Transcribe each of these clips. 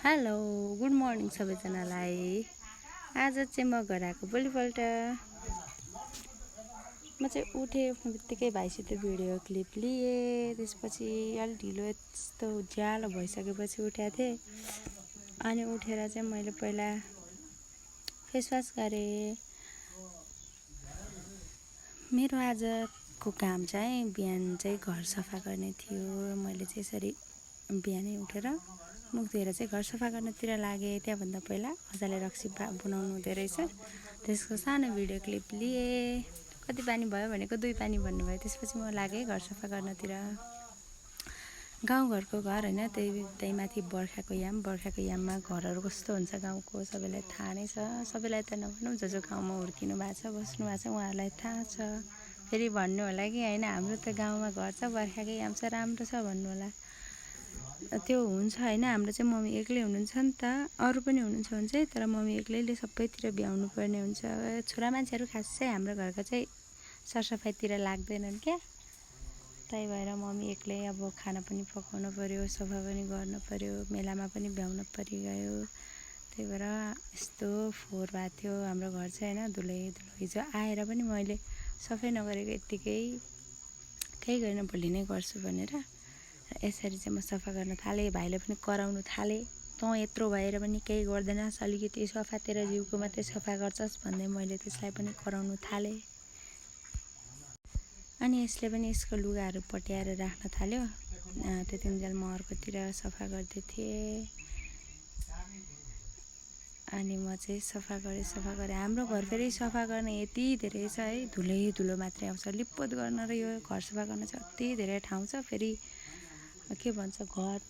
Hello good morning सबैजनालाई। आज चाहिँ म घर आएको भोलिपल्ट म चाहिँ उठेँ बित्तिकै भाइसित भिडियो क्लिप लिएँ। त्यसपछि अलि ढिलो यस्तो उज्यालो भइसकेपछि उठेको थिएँ। अनि उठेर चाहिँ मैले पहिला फेसवास गरेँ। मेरो आजको काम चाहिँ बिहान चाहिँ घर सफा गर्ने थियो। मैले चाहिँ यसरी बिहानै उठेर मुख धोएर चाहिँ घर सफा गर्नतिर लागेँ। त्यहाँभन्दा पहिला मजाले रक्सी बनाउनु हुँदो रहेछ, त्यसको सानो भिडियो क्लिप लिएँ। कति पानी भयो भनेको 2 पानी भन्नुभयो। त्यसपछि म लागेँ घर सफा गर्नतिर। गाउँघरको घर होइन, त्यही माथि बर्खाको याममा घरहरू कस्तो हुन्छ गाउँको सबैलाई थाहा नै छ। सबैलाई त नभनौँ, जो गाउँमा हुर्किनु भएको छ बस्नु भएको छ उहाँहरूलाई थाहा छ। फेरि भन्नु होला कि होइन हाम्रो त गाउँमा घर छ बर्खाकै याम छ राम्रो छ भन्नु होला। त्यो हुन्छ होइन। हाम्रो चाहिँ मम्मी एक्लै हुनुहुन्छ नि त, अरू पनि हुनुहुन्छ भने चाहिँ, तर मम्मी एक्लैले सबैतिर भ्याउनु पर्ने हुन्छ। छोरा मान्छेहरू खासै हाम्रो घरको चाहिँ सरसफाइतिर लाग्दैनन् क्या। त्यही भएर मम्मी एक्लै अब खाना पनि पकाउनु पर्यो, सफा पनि गर्नु पर्यो, मेलामा पनि भ्याउन परिगयो। त्यही भएर यस्तो फोहोर भएको थियो हाम्रो घर चाहिँ होइन, धुलै हिजो आएर पनि मैले सफाइ नगरेको यत्तिकै केही गरेन, भोलि नै गर्छु भनेर यसरी चाहिँ म सफा गर्न थालेँ। भाइले पनि कराउनु थाले, तँ यत्रो भएर पनि केही गर्दैनस्, अलिकति सफा तेरो जिउको मात्रै सफा गर्छस् भन्दै मैले त्यसलाई पनि कराउनु थालेँ। अनि यसले पनि यसको लुगाहरू पट्याएर राख्न थाल्यो। त्यतिन्जेल म अर्कोतिर सफा गर्दै थिएँ। अनि म चाहिँ सफा गरेँ। हाम्रो घर फेरि सफा गर्न यति धेरै छ है, धुलो मात्रै आउँछ। लिपपोत गर्न र यो घर सफा गर्न चाहिँ अति धेरै ठाउँ छ। फेरि के भन्छ घर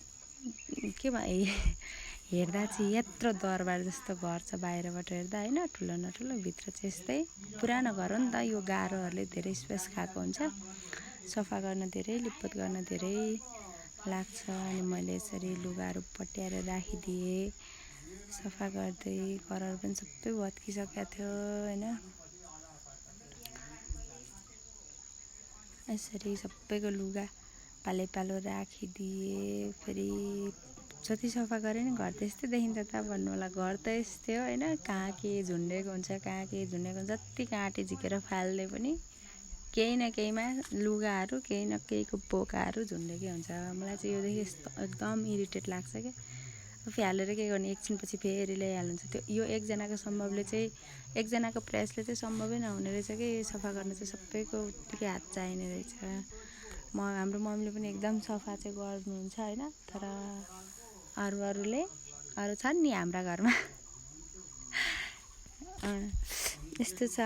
हेर्दा चाहिँ यत्रो दरबार जस्तो घर छ बाहिरबाट हेर्दा होइन, ठुलो नठुलो, भित्र चाहिँ यस्तै पुरानो घर हो नि त। यो गाह्रोहरूले धेरै स्पेस खाएको हुन्छ, सफा गर्न धेरै, लिपपोत गर्न धेरै लाग्छ। अनि मैले यसरी लुगाहरू पट्याएर राखिदिएँ सफा गर्दै। घरहरू पनि सबै भत्किसकेको थियो होइन। यसरी सबैको लुगा पालो राखिदिएँ। फेरि जति सफा गरेँ नि घर त्यस्तै देखिन्छ त भन्नु होला। घर त यस्तै हो होइन, कहाँ के झुन्डेको हुन्छ, जति काँटी झिकेर फाल्दै पनि केही न केहीमा लुगाहरू, केही न केहीको पोकाहरू झुन्डेकै हुन्छ। मलाई चाहिँ योदेखि यस्तो एकदम इरिटेट लाग्छ क्या। फ्यालेर के गर्ने, एकछिनपछि फेरि ल्याइहाल्नुहुन्छ। त्यो यो एकजनाको सम्भवले चाहिँ, एकजनाको प्रयासले चाहिँ सम्भवै नहुने रहेछ कि सफा गर्न चाहिँ सबैको उत्तिकै हात चाहिने रहेछ। हाम्रो मम्मीले पनि एकदम सफा चाहिँ गर्नुहुन्छ होइन, तर अरू छन् नि हाम्रा घरमा यस्तो छ।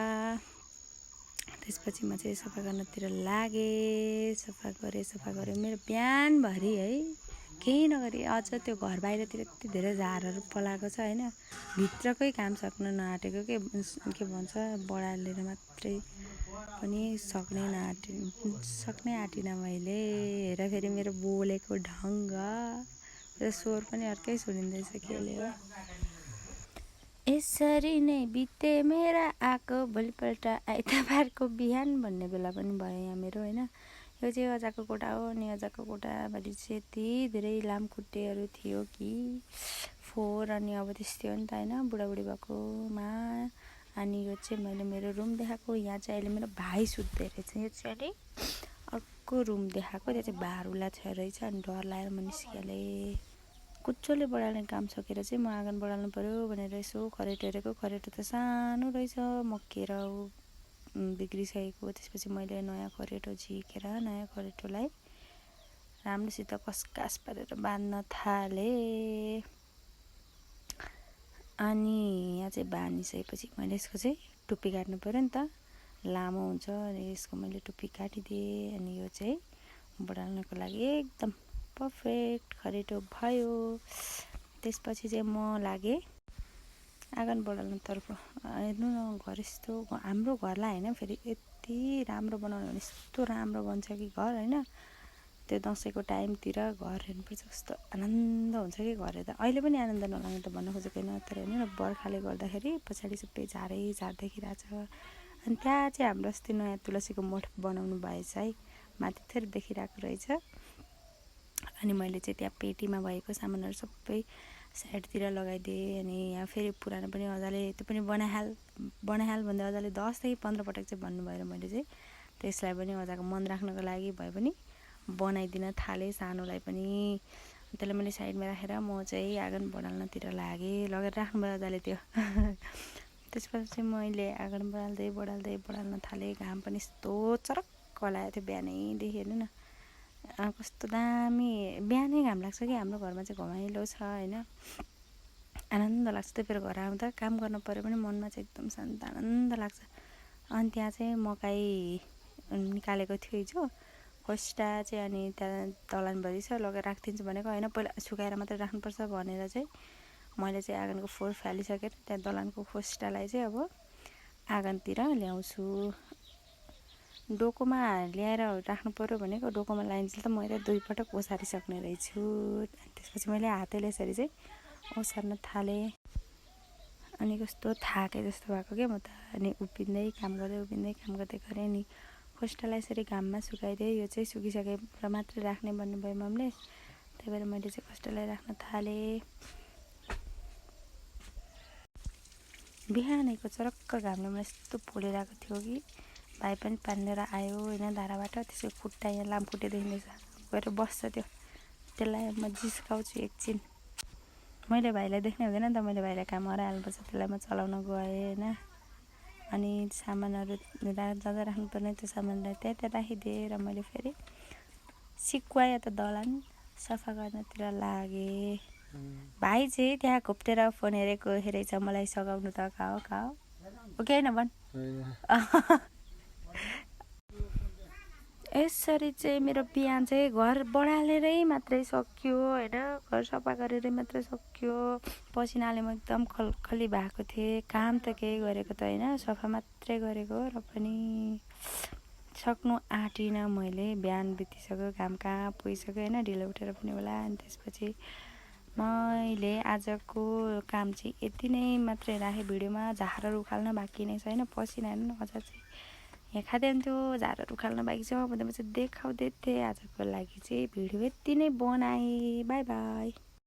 त्यसपछि म चाहिँ सफा गर्नतिर लागेँ। सफा गरेँ मेरो बिहानभरि है, केही नगरी। अझ त्यो घर बाहिरतिर यति धेरै झारहरू पलाएको छ होइन, भित्रकै काम सक्न नआँटेको के भन्छ, बढालेर मात्रै पनि सक्नै आँटिनँ मैले। हेर फेरि मेरो बोलेको ढङ्ग र स्वर पनि अर्कै सुनिँदैछ केले हो। यसरी नै बिते मेरा आएको भोलिपल्ट आइतबारको बिहान भन्ने बेला पनि भयो यहाँ मेरो होइन। यो चाहिँ अजाको कोठा हो। अनि अजाको कोठाभरि चाहिँ यति धेरै लामखुट्टेहरू थियो कि फोहोर। अनि अब त्यस्तै हो नि त होइन, बुढाबुढी भएकोमा। अनि यो चाहिँ मैले मेरो रुम देखाएको। यहाँ चाहिँ अहिले मेरो भाइ सुत्दै रहेछ। यो चाहिँ अहिले अर्को रुम देखाएको, त्यो चाहिँ भारूला छ रहेछ। अनि डर लागेर म निस्किहालेँ। कुच्चोले बढाल्ने काम सकेर चाहिँ म आँगन बढाल्नु पऱ्यो भनेर यसो खरेटो हेरेको। खरेटो त सानो रहेछ, मक्केर बिग्रिसकेको। त्यसपछि मैले नयाँ खरेटो झिकेर नयाँ खरेटोलाई राम्रोसित कसकास पारेर बाँध्न थालेँ। अनि यहाँ चाहिँ बाँधिसकेपछि मैले यसको चाहिँ टुप्पी काट्नु पऱ्यो नि त, लामो हुन्छ। अनि यसको मैले टुप्पी काटिदिएँ। अनि यो चाहिँ बढाल्नको लागि एकदम पर्फेक्ट खरेटो भयो। त्यसपछि चाहिँ म लागेँ आँगन बढाल्नुतर्फ। हेर्नु न घर यस्तो, हाम्रो घरलाई होइन फेरि यति राम्रो बनाउनु भने यस्तो राम्रो बन्छ कि घर होइन। त्यो दसैँको टाइमतिर घर हेर्नुपर्छ, कस्तो आनन्द हुन्छ कि घर हेर्दा। अहिले पनि आनन्द नलाग्नु त भन्न खोजेको होइन, तर हेर्नु न बर्खाले गर्दाखेरि पछाडि सबै झारै देखिरहेछ। अनि त्यहाँ चाहिँ हाम्रो अस्ति नयाँ तुलसीको मठ बनाउनु भएछ है, माथितिर देखिरहेको रहेछ। अनि मैले चाहिँ त्यहाँ पेटीमा भएको सामानहरू सबै साइडतिर लगाइदिएँ। अनि यहाँ फेरि पुरानो पनि अजाले त्यो पनि बनाइहाल भन्दा अजाले 10 देखि 15 पटक चाहिँ भन्नुभएर मैले चाहिँ त्यसलाई पनि अजाको मन राख्नको लागि भए पनि बनाइदिन थालेँ। सानोलाई पनि त्यसलाई मैले साइडमा राखेर म चाहिँ आँगन बढाल्नतिर लागेँ। लगेर राख्नुभयो अजाले त्यो त्यसपछि मैले आँगन बढाल्न थालेँ। घाम पनि यस्तो चरक्क लाग्यो थियो बिहानैदेखि। हेर्नु न कस्तो दामी बिहानै घाम लाग्छ कि हाम्रो घरमा चाहिँ घमाइलो छ होइन, आनन्द लाग्छ। त्यही भएर घर आउँदा काम गर्नु पऱ्यो भने मनमा चाहिँ एकदम शान्त आनन्द लाग्छ। अनि त्यहाँ चाहिँ मकै निकालेको थियो हिजो खोस्टा चाहिँ, अनि त्यहाँ दलानभरि छ लगेर राखिदिन्छु भनेको होइन, पहिला सुकाएर मात्रै राख्नुपर्छ भनेर चाहिँ मैले चाहिँ आँगनको फोहोर फालिसकेर त्यहाँ दलानको खोस्टालाई चाहिँ अब आँगनतिर ल्याउँछु। डोकोमा ल्याएर राख्नु पऱ्यो भनेको डोकोमा लाइन्जेल त मैले 2 पटक ओसारिसक्ने रहेछु। त्यसपछि मैले हातैले यसरी चाहिँ ओसार्न थालेँ। अनि कस्तो थाके जस्तो भएको क्या म त। अनि उभिँदै काम गर्दै गरेँ नि। खोस्टालाई यसरी घाममा सुकाइदिएँ। यो चाहिँ सुकिसकेर मात्रै राख्ने भन्नुभयो मम्मीले, त्यही भएर मैले चाहिँ खोस्टालाई राख्न थालेँ। बिहानैको चरक्क घामले मलाई यस्तो पोलिरहेको थियो कि भाइ पनि पानेर आयो होइन धाराबाट। त्यसको खुट्टा यहाँ लामखुट्टे देखिँदैछ, गएर बस्छ त्यो, त्यसलाई म जिस्काउँछु एकछिन। मैले भाइलाई देख्ने हुँदैन नि त, मैले भाइलाई काम हराइहाल्नुपर्छ, त्यसलाई म चलाउन गएँ होइन। अनि सामानहरू जहाँ राख्नुपर्ने त्यो सामानलाई त्यहाँ राखिदिएँ र मैले फेरि सिकुवायो त दलान सफा गर्नतिर लागेँ। भाइ चाहिँ त्यहाँ घोप्टेर फोन हेरेछ मलाई सघाउनु त खाओ हो कि होइन भन्। यसरी चाहिँ मेरो बिहान चाहिँ घर बढालेरै मात्रै सक्यो होइन, घर सफा गरेरै मात्रै सक्यो। पसिनाले म एकदम खलखली भएको थिएँ। काम त केही गरेको त होइन, सफा मात्रै गरेको र पनि सक्नु आँटिनँ मैले। बिहान बितिसक्यो, घाम कहाँ पुगिसक्यो होइन, ढिलो उठेर पनि होला। अनि त्यसपछि मैले आजको काम चाहिँ यति नै मात्रै राखेँ भिडियोमा। झारहरू उखाल्न बाँकी नै छ होइन, पसिना हेर्नु न अझ चाहिँ यहाँ खाँदै हुन्थ्यो, झारहरू उखाल्न बाँकी छ भन्दा म चाहिँ देखाउँदै थिएँ। आजको लागि चाहिँ भिडियो यति नै बनाएँ। By by.